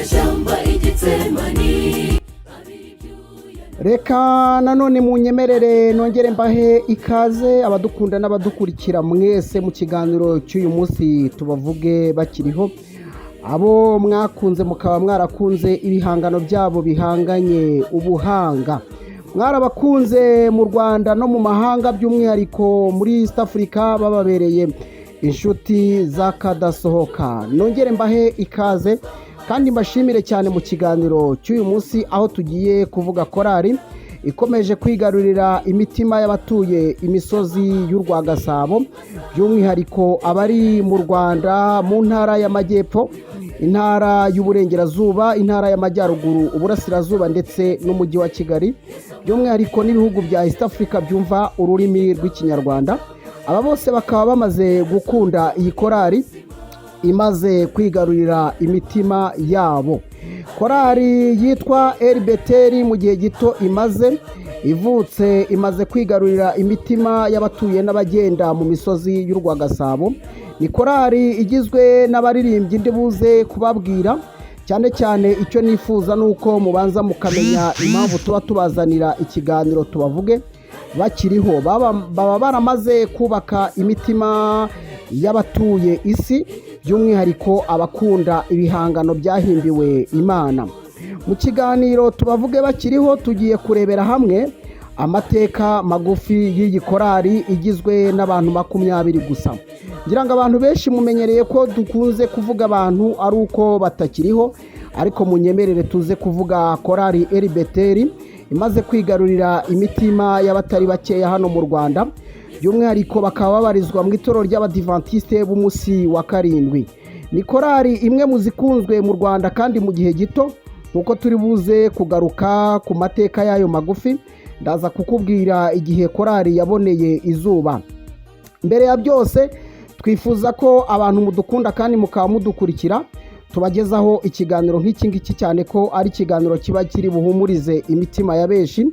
Agashyamba Igetsemani. Reka nanone munyemerere nongere mbahe ikaze abadukunda n'abadukurikira mwese mu kiganiro cy'uyu munsi Tubavuge Bakiriho. Abo mwakunze mukaba mwarakunze ibihangano byabo bihanganye ubuhanga, mwarabakunze mu Rwanda no mu mahanga, by'umwihariko muri East Africa bababereye inshuti z'akadasohoka. Nongere mbahe ikaze kandi mbashimire cyane mu kiganiro cy'uyu munsi, aho tugiye kuvuga korali ikomeje kwigarurira imitima y'abatuye imisozi y'urwa Gasabo, by'umwihariko abari mu Rwanda mu Ntara y'Amajyepfo, Intara y'Uburengerazuba, Intara y'Amajyaruguru, Uburasirazuba ndetse n'Umujyi wa Kigali, by'umwihariko n'ibihugu bya East Africa byumva ururimi rw'Ikinyarwanda. Aba bose bakaba bamaze gukunda iyi korali imaze kwigarurira imitima yabo, korali yitwa Elibeteri. Mu gihe gito imaze ivutse, imaze kwigarurira imitima y'abatuye n'abagenda mu misozi y'urwa Gasabo. Ni korali igizwe n'abaririmbyi ndi buze kubabwira. Cyane cyane icyo nifuza ni uko mubanza mukamenya impamvu tuba tubazanira ikiganiro Tubavuge Bakiriho. Baba baramaze kubaka imitima y'abatuye isi, by'umwihariko abakunda ibihangano byahimbiwe Imana. Mu kiganiro Tubavuge Bakiriho tugiye kurebera hamwe amateka magufi y'iyi korali igizwe n'abantu 20 gusa. Ngira ngo abantu benshi mumenyereye ko dukunze kuvuga abantu ari uko batakiriho, ariko munyemerere tuze kuvuga korali Elibeteri imaze kwigarurira imitima y'abatari bakeya hano mu Rwanda, by'umwihariko bakaba babarizwa mu itorero ry'Abadivantisite b'umunsi wa karindwi. Ni korali imwe mu zikunzwe mu Rwanda, kandi mu gihe gito, nk'uko turi buze kugaruka ku mateka yayo magufi, ndaza kukubwira igihe korali yaboneye izuba. Mbere ya byose, twifuza ko abantu mudukunda kandi mukaba mudukurikira tubagezaho ikiganiro nk'iki ngiki, cyane ko ari ikiganiro kiba kiri buhumurize imitima ya benshi.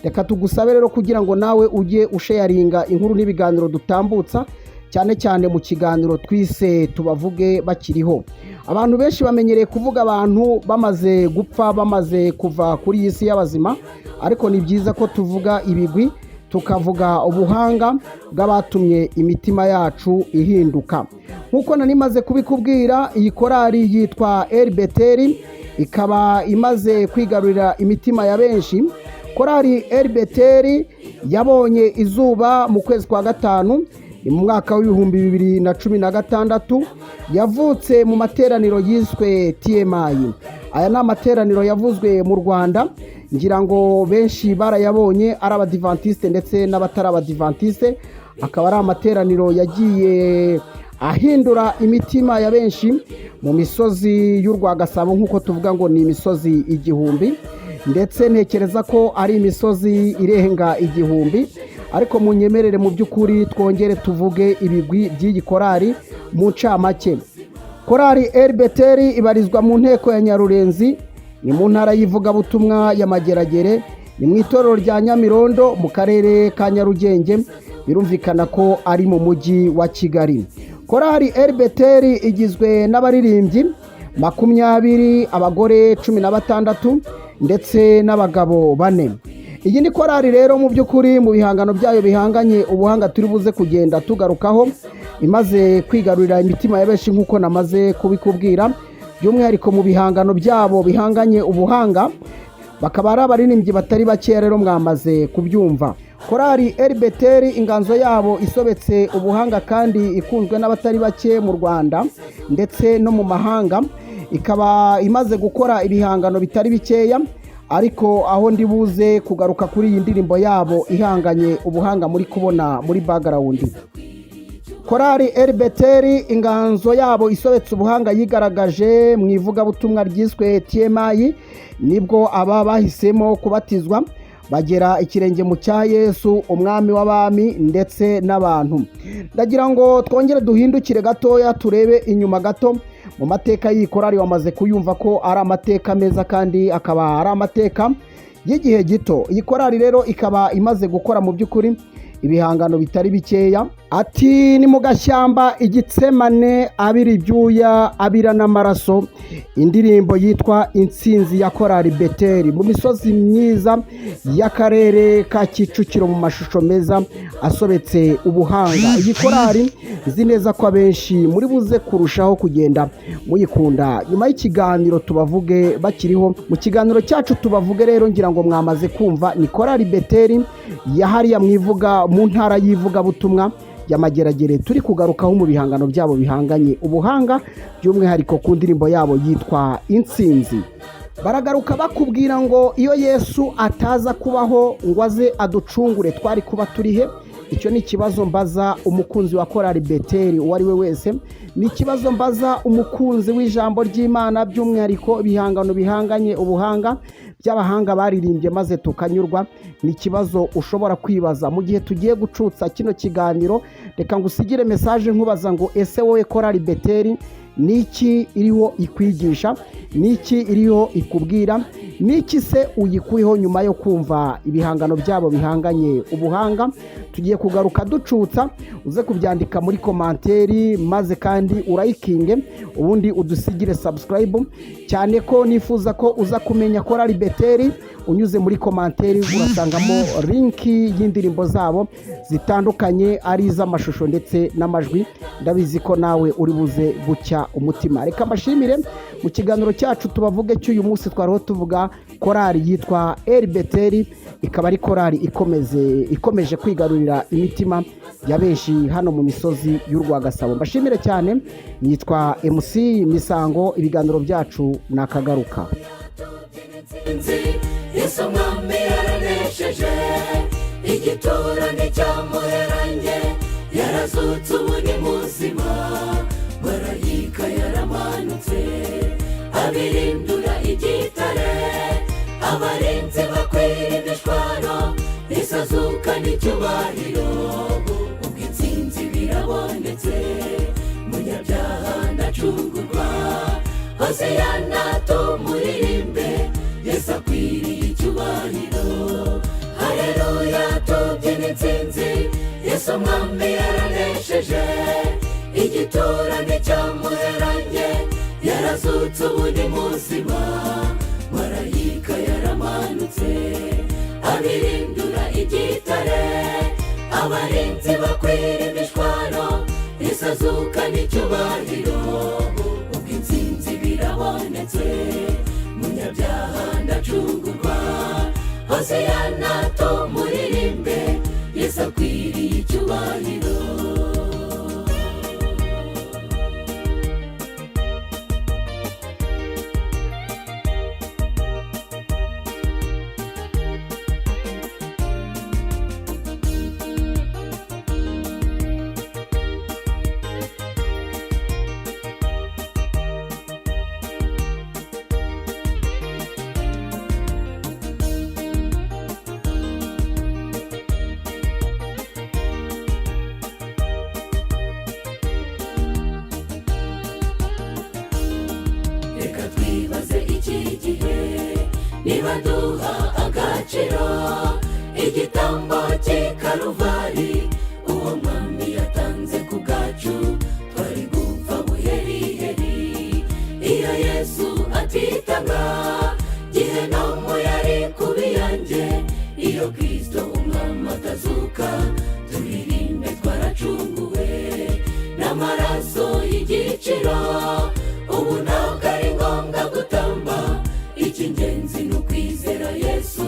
Reka tugusabe rero kugira ngo nawe ujye usharinga inkuru n'ibiganiro dutambutsa, cyane cyane mu kiganiro twise Tubavuge Bakiriho. Abantu benshi bamenyereye kuvuga abantu bamaze gupfa, bamaze kuva kuri iyi si y'abazima, ariko ni byiza ko tuvuga ibigwi, tukavuga ubuhanga bw'abatumye imitima yacu ihinduka. Nk'uko nari maze kubikubwira, iyi korali yitwa Elibeteri, ikaba imaze kwigarurira imitima ya benshi. Korali Elibeteri yabonye izuba mu kwezi kwa gatanu, ni mu mwaka w'2016. Yavutse mu materaniro yiswe TMI. Aya ni amateraniro yavuzwe mu Rwanda, ngira ngo benshi barayabonye, ari Abadivantisite ndetse n'abatari Abadivantisite. Akaba ari amateraniro yagiye ahindura imitima ya benshi mu misozi y'urwa Gasabo, nk'uko tuvuga ngo ni imisozi igihumbi, ndetse ntekereza ko ari imisozi irenga igihumbi. Ariko munyemerere mu by'ukuri twongere tuvuge ibigwi by'iyi korali mu ncamake. Korali Elibeteri ibarizwa mu nteko ya Nyarurenzi, ni mu ntara y'ivugabutumwa ya Mageragere, ni mu itorero rya Nyamirondo mu karere ka Nyarugenge, birumvikana ko ari mu Mujyi wa Kigali. Korali Elibeteri igizwe n'abaririmbyi 20, abagore 16 ndetse n'abagabo 4. Iyi ni korali rero mu by'ukuri mu bihangano byayo bihanganye ubuhanga turi buze kugenda tugarukaho, imaze kwigarurira imitima ya benshi nk'uko namaze kubikubwira, by'umwihariko mu bihangano byabo bihanganye ubuhanga. Bakaba ari abaririmbyi batari bakeya rero, mwamaze kubyumva. Korali Elibeteri, inganzo yabo isobetse ubuhanga kandi ikunzwe n'abatari bake mu Rwanda ndetse no mu mahanga, ikaba imaze gukora ibihangano bitari bikeya, ariko aho ndi buze kugaruka kuri iyi ndirimbo yabo ihanganye ubuhanga muri kubona muri background. Korali Elibeteri, inganzo yabo isobetse ubuhanga yigaragaje mu ivugabutumwa ryiswe TMI. Nibwo aba bahisemo kubatizwa, bagera ikirenge mu cya Yesu, umwami w'abami ndetse n'abantu. Ndagira ngo twongere duhindukire gatoya, turebe inyuma gato mu mateka y'iyi korali. Wamaze kuyumva ko ari amateka meza kandi akaba ari amateka y'igihe gito. Iyi korali rero ikaba imaze gukora mu by'ukuri Ibihangano bitari bikeya. Ati ni mu gashyamba igitsemane, abira ibyuya, abira n'amaraso. Indirimbo yitwa Intsinzi ya Korali Beteri mu misozi myiza y'akarere ka Kicukiro, mu mashusho meza asobetse ubuhanga. Iyi korali nzi neza ko abenshi muri buze kurushaho kugenda muyikunda nyuma y'ikiganiro Tubavuge Bakiriho. Mu kiganiro cyacu Tubavuge rero, ngira ngo mwamaze kumva, ni Korali Beteri yahariya mwivuga mu ntara y'ivugabutumwa ya Mageragere turi kugarukaho mu bihangano byabo bihanganye ubuhanga, by'umwihariko ku ndirimbo yabo yitwa Intsinzi. Baragaruka bakubwira ngo iyo Yesu ataza kubaho ngo aze aducungure, twari kuba turi he? Icyo ni ikibazo mbaza umukunzi wa Korali Beteri uwo ari we wese, ni ikibazo mbaza umukunzi w'ijambo ry'Imana, by'umwihariko ibihangano bihanganye ubuhanga by'abahanga baririmbye maze tukanyurwa. Ni ikibazo ushobora kwibaza mu gihe tugiye gucutsa kino kiganiro. Reka ngusigire message nkubaza ngo: ese wowe Korali Beteri niki iriho ikwigisha? Niki iriho ikubwira? Niki se uyikuyeho nyuma yo kumva ibihangano byabo bihanganye ubuhanga? Tugiye kugaruka ducutsa, uze kubyandika muri commentaire, maze kandi urayikinge, ubundi udusigire subscribe, cyane ko nifuza ko uza kumenya Korali Beteri unyuze muri commentaire. Urasangamo link y'indirimbo zabo zitandukanye, ari iz'amashusho ndetse n'amajwi. Ndabizi ko nawe uri buze gucya umutima. Reka mbashimire. Mu kiganiro cyacu Tubavuge cy'uyu munsi twariho tuvuga korali yitwa Eri Beteri, ikaba ari korali ikomeje kwigarurira imitima ya benshi hano mu misozi y'u Rwagasabo. Mbashimire cyane, nitwa MC Misango. Ibiganiro byacu ni akagaruka. Yesu umwami yaranesheje, igituro nticyamuheranye, yarazutse ubu ni muzima. Marayika yaramanutse abirindura igitare, abarinzi bakwira imishwaro, isazuka n'icyubahiro. Ubwo intsinzi birabonetse, munyabyaha ndacungurwa. Hoziyana tumuririmbe, Yesu akwiriye icyubahiro. Hareruya, tubyina intsinzi, Yesu umwami yaranesheje, igituro nticyamuheranye, yarazutse ubu ni muzima. Marayika yaramanutse abirindura igitare, abarinzi bakwira imishwaro, isazuka n'icyubahiro. Ubwo intsinzi birabonetse, munyabyaha ndacungurwa. Hoziyana tumuririmbe, Yesu akwiriye icyubahiro. Reka twibaze iki gihe niba duha agaciro igitambo cy'i Karuvari uwo mwami yatanze ku bwacu. Twari gupfa buheriheri iyo Yesu atitanga. Gihenomu yari kubi yanjye iyo Kristo umwami atazuka. Turirimbe, twaracunguwe n'amaraso y'igiciro. Ubu ntabwo ari ngombwa gutamba, icy'ingenzi ni ukwizera Yesu.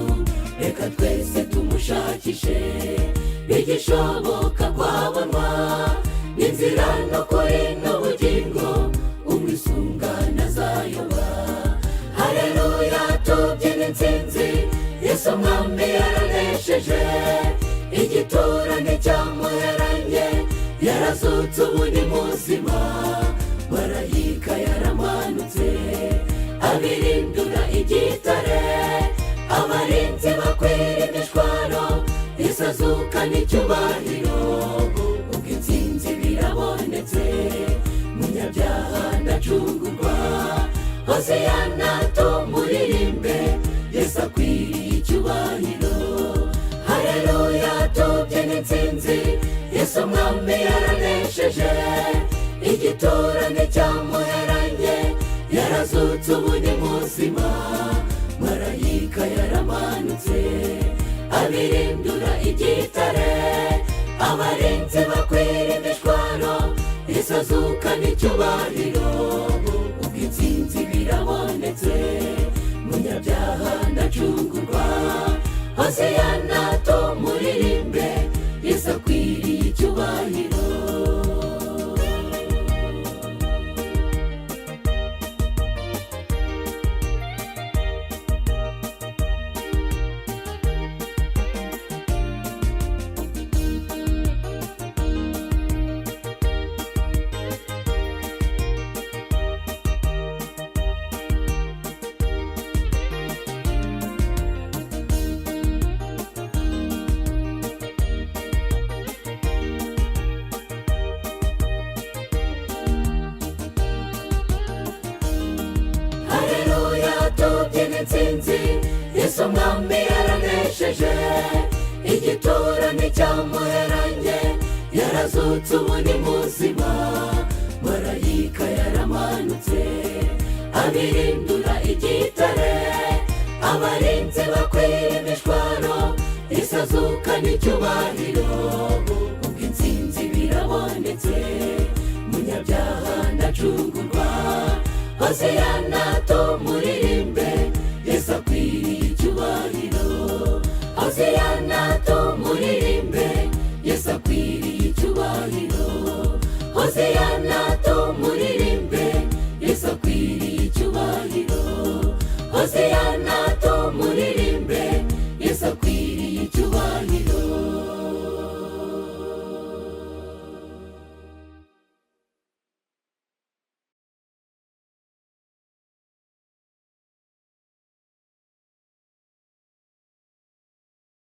Reka twese tumushakishe, bigishoboka kwabonwa n'inzira n'ukuri n'ubugingo, umwisunga ntazayoba. Hareruya, tubyina intsinzi, Yesu umwami yaranesheje, igituro nticyamuheranye, yarazutse ubu ni muzima. Marayika yaramanutse abirindura igitare, abarinzi bakwira imishwaro, isazuka n'icyubahiro. Ubwo intsinzi birabonetse, munyabyaha ndacungurwa. Hoziyana tumuririmbe, Yesu akwiriye icyubahiro. Hareruya, tubyina intsinzi. yaranesheje, igituro nticyamuheranye, yarazutse ubu ni muzima. Marayika yaramanutse abirindura igitare, abarinzi bakwira imishwaro, Yesu azukana icyubahiro. Ubwo intsinzi birabonetse, munyabyaha ndacungurwa. Hoziyana tumuririmbe, Yesu akwiriye icyubahiro. Haleluya, tubyina intsinzi, Yesu umwami yaranesheje, igituro nticyamuheranye, yarazutse ubu ni muzima. Marayika yaramanutse abirindura igitare, abarinzi bakwira imishwaro, Yesu azukana icyubahiro. Ubwo intsinzi birabonetse, munyabyaha ndacungurwa. Hoziyana tumuririmbe, Yesu akwiriye icyubahiro. Hoziyana